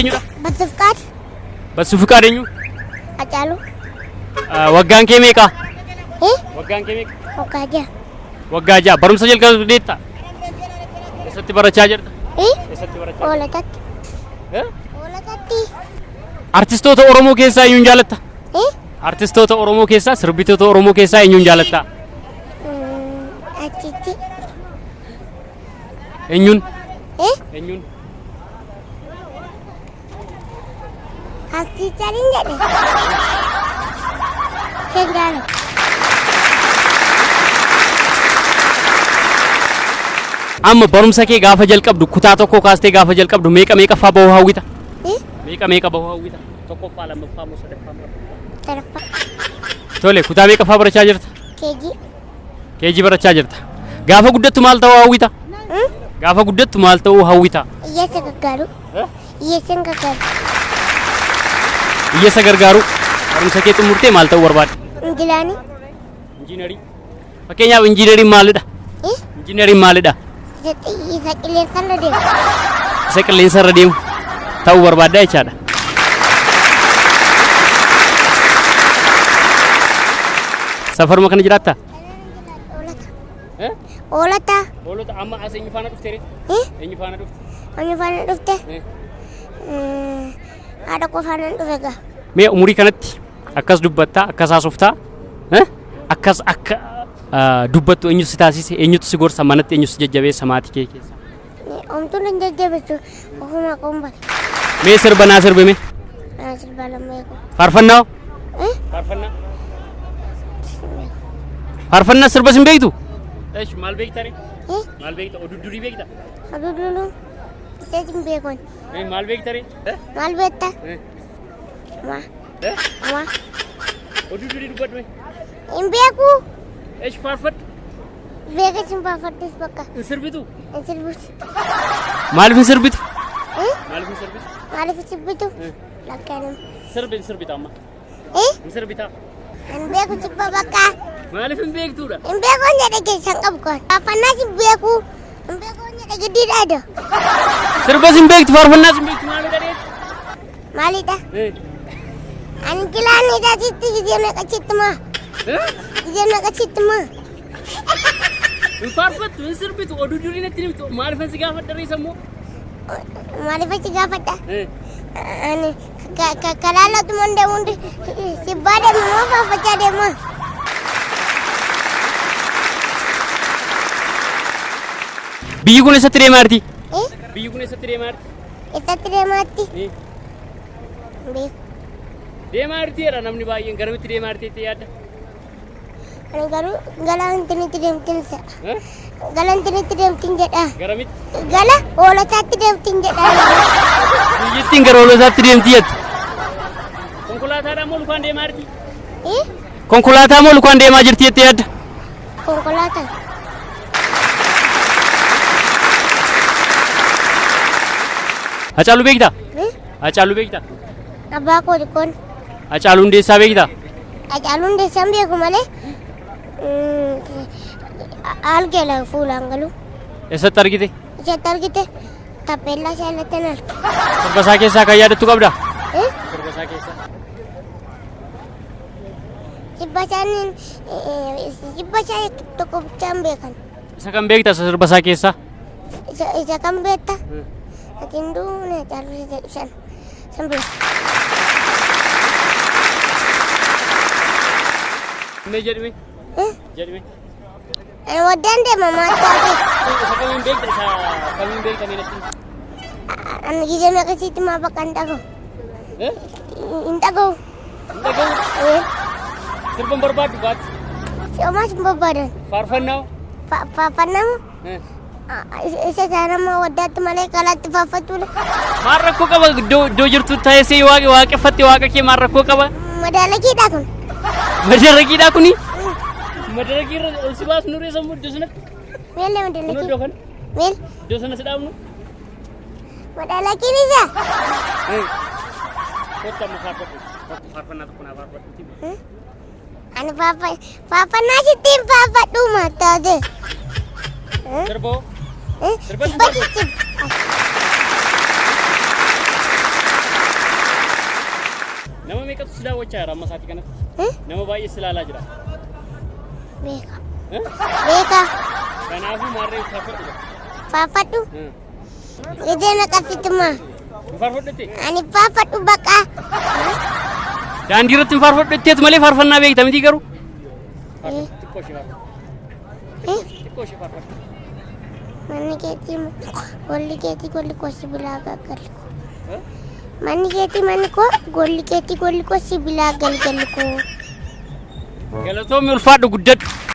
Eenyudha? Batsufqaad Batsufqaad eenyu? Hacaaluu. Waggaan kee meeqa? Eh? Waggaan kee meeqa? Waggaa 6. Waggaa 6. Barumsa jalqabdeetta? Eessatti barachaa jirta? Eh? Eessatti barachaa jirta? Hoolotatti. Eh? Hoolotatti. Artistoota Oromoo keessaa eenyuun jaalatta? Eh? Artistoota Oromoo keessaa, sirbitoota Oromoo keessaa eenyuun jaalatta? Achitti. Eenyuun? Eh? Eenyuun? Artiichariin jedhe. Shengaalo. Amma barumsa kee gaafa jalqabdu kutaa tokko kaastee gaafa jalqabdu meeqa meeqaffaa bahuu hawwita? Eh? Meeqa meeqa bahuu hawwita? Tokkoffaa, lammaffaa moo sadaffaa moo arfaffaa? Sadaffaa. Tole, kutaa meeqaffaa barachaa jirta? Keejii. Keejii barachaa jirta. Gaafa guddattu maal ta'uu hawwita? Gaafa guddattu maal ta'uu hawwita? Hiyyeessa gargaaru. Hiyyeessa gargaaru. Hiyyeessa gargaaru. Barumsa kee xumurtee maal ta'uu barbaadda? Injilaanii. Injiinarii. Fakkeenyaaf injiinariin maalidha? Eh? Injiinariin maalidha? Isa qilleensarra deemu. Isa qilleensarra deemu ta'uu barbaadda jechaadha. Safaruma kana jiraattaa? Hoolota. Eh? Hoolota. Hoolota amma as eenyu faana dhufte ree? Eh? Eenyu faana dhufte? Eenyu faana dhufte? Eh. Haadha koo faana dhufe gaa. Mee umurii kanatti akkas dubbattaa, akkas haasoftaa, eh? Akkas akka dubbattu eenyutu si taasise, eenyutu si gorsa, manatti eenyutu si jajjabeessa maatii kee keessa? Homtuun hin jajjabeessu ofuma koon bare. Mee sirba naa sirbi mee? Naa sirba lama eegu. Faarfannaa hoo? Eh? Faarfannaa? Faarfannaa sirba sin beektu? Esh maal beekta ree? Eh? Maal beekta? Oduu durii beekta? Oduu durii isa hin beekon. Eh, maal beekta ree? Eh? Maal beekta? Eh? Ma. Eh? Ma. Oduu durii dubbadhu mee? Hin beeku. Esh faarfadhu. Beekas hin faarfadhus bakka. Hin sirbitu? Hin sirbus. Maaliif hin sirbitu? Eh? Maaliif hin sirbitu? Maaliif hin sirbitu? Eh. Lakkaanum. Sirbi hin sirbita amma. Eh? Hin sirbita. Hin beeku sirba bakka. Maaliif hin beektuudha? Hin beeku hin jedhe keessan qabu kan. Faarfannaas hin beeku. Hin beeku hin jedhe giddiidha iddoo. Sirbas hin beektu faarfannaas hin beektu maalidha dheetu? Maalidha? Eh. Ani gilaanidha sitti gizee meeqa sitti maa? Eh? Gizee meeqa sitti maa? Hin faarfattu hin sirbitu oduu durii natti himtu maaliifan si gaafadha ree sammuu? Maaliifan si gaafadha? Eh. Ani karaa latuma deemu hundi sibbaa deema moo faarfachaa deema? Biyyi kun eessatti deemaa jirti? Eh? Biyyi kun eessatti deemaa jirti? Eessatti deemaa jirti? Eh. Beeku. Deemaa jirti jedha namni baay'een garamitti deemaa jirti jettee yaadda? Ani garuu gara intinitti deemtin jedha. Eh? Gara intinitti deemtin jedha. Garamitti? Gara hoolotaatti deemtin jedha. Biyyittiin gara hoolotaatti deemti jette. Konkolaataadhaan moo lukaan deemaa jirti? Eh? Konkolaataa moo lukaan deemaa jirti jettee yaadda? Konkolaataa. Hacaaluu beektaa? Eh? Hacaaluu beektaa? Abbaa koo xiqqoon. Hacaaluu Hundeessaa beektaa? Hacaaluu Hundeessaa hin beeku malee argeera fuulaan galuu. Eessatti argite? Eessatti argite? Taappeellaa isaa irratti hin arge. Sirba isaa keessaa kan yaadattu qabdaa? Eh? Sirba isaa keessaa. Sirba isaa sirba isaa tokko bichaa hin beekan. Isa kan beekta isa sirba isaa keessaa? Isa kan beekta? Ati hin duune Hacaaluu isa jedhu sana. San beeku. Mee jedhime. Eh? Jedhime. Ani waddaan deema maal taate? Isa kamiin beekta isa kamiin beekta mee natti himi. Ani gizee meeqa sitti maa bakka hin dhagahu. Eh? Hin dhagahu. Hin dhagahu? Eh. Sirba hin barbaaddu baatti. Homaas hin barbaadan. Faarfannaa? Faarfannaa moo? Eh. Isa isaan amma waddaatti malee karaatti faarfatuudha. Maal rakkoo qaba iddoo iddoo jirtu teessee waaqa waaqeffatte waaqa kee maal rakkoo qaba? Madaalakiidha kun. Madarakiidha kuni? Madarakii irra ol si baasnu ree sammuu iddoo sanatti? Meellee Kun madalakii. iddoo kana? Meel. Iddoo sana si dhaabnu? Madalakiin isa. Kottu amma faarfadhu. Kottu faarfannaa tokko naa faarfadhuuti. Ani faarfannaa sitti hin faarfadhu mattaate. Sirboo. Sirba Sirba sitti. meeqatu si daawwachaa jira amma sa'aatii kanatti? Eh? Nama baay'ee si ilaalaa jira. Beeka. Eh? Beeka. Kanaafuu maarree faarfadhu. Faarfadhu. Hmm. Gidee na qaffituma. Hin faarfadhutti? Ani faarfadhu baqa. Daandii irratti hin faarfadhu jetteetu malee faarfannaa beekta miti garuu. Eh? Xiqqoo ishee faarfadhu. Eh? Xiqqoo ishee faarfadhu. Manni keetii golli keetii golli koo sibiilaa galgalli koo. Eh? Manni keetii manni koo golli keetii golli koo sibiilaa galgalli koo. Galatoomi, ulfaadhu, guddadhu.